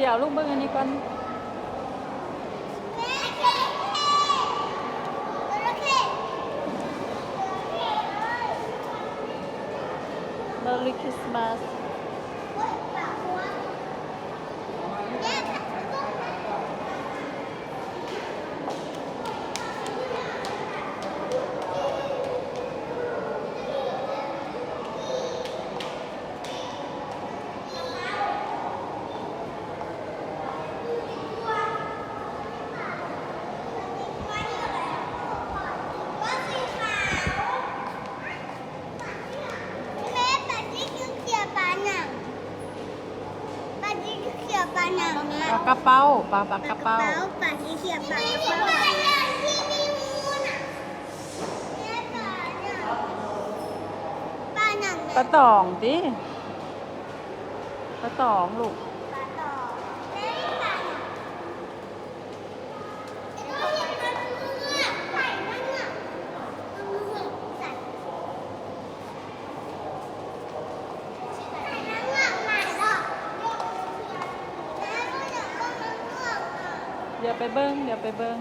ດາວລູກເບິ່ງອັນນີ້ກ່ອນ. Merry Christmas. ແມ່ ປາສີຂຽວປາຫຍັງ? ປາສີຂຽວປາຫຍັງນະ? ປາກະເປົາ ປາ ປາກະເປົາ. ປາກະເປົາ ປາສີຂຽວປາກະເປົາ. ປາຫຍັງນະ? ປາຕອງຕິ ປາຕອງລູກ. ປາຕອງ ແມ່ ປາຫຍັງ? ດຽວໄປເບິ່ງ ດຽວໄປເບິ່ງ.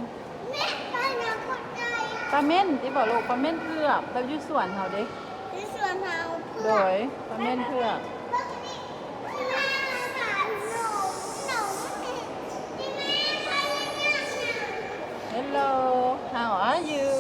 ປາເມັ້ນຕິບໍລູກ? ປາເມັ້ນເຜືອກ ແລ້ວຢູ່ສວນເຮົາເດ້. ຢູ່ສວນເຮົາ. ໂດຍ ປາເມັ້ນເຜືອກ. Hello, how are you?